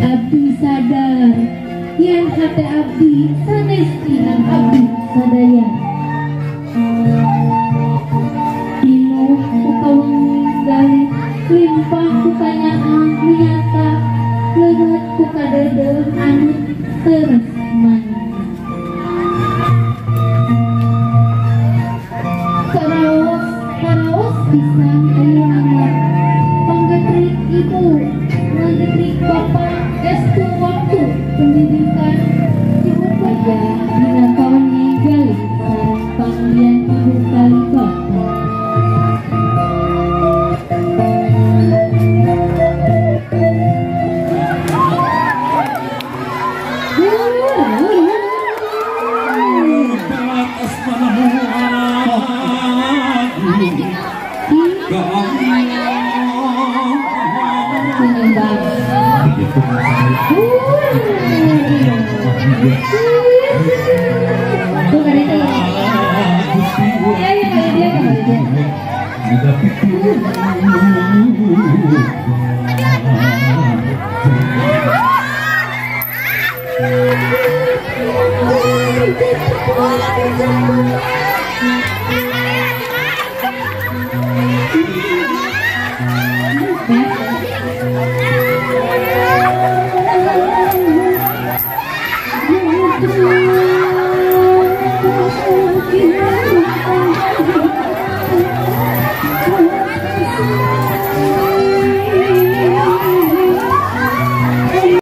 Abdi sadar yen hate abdi sanes inang abdi sadaya. Pinuh ku kawengi galih limpah ku kanyaah nyata leungeut ku kadeudeuh anu terus manana. Karaos karaos pisan ayeuna panggetrik ibu manggetrik bapak estu waktu pendidikan diupaya dina kawengi galih sareng panglian ibu kali bapak.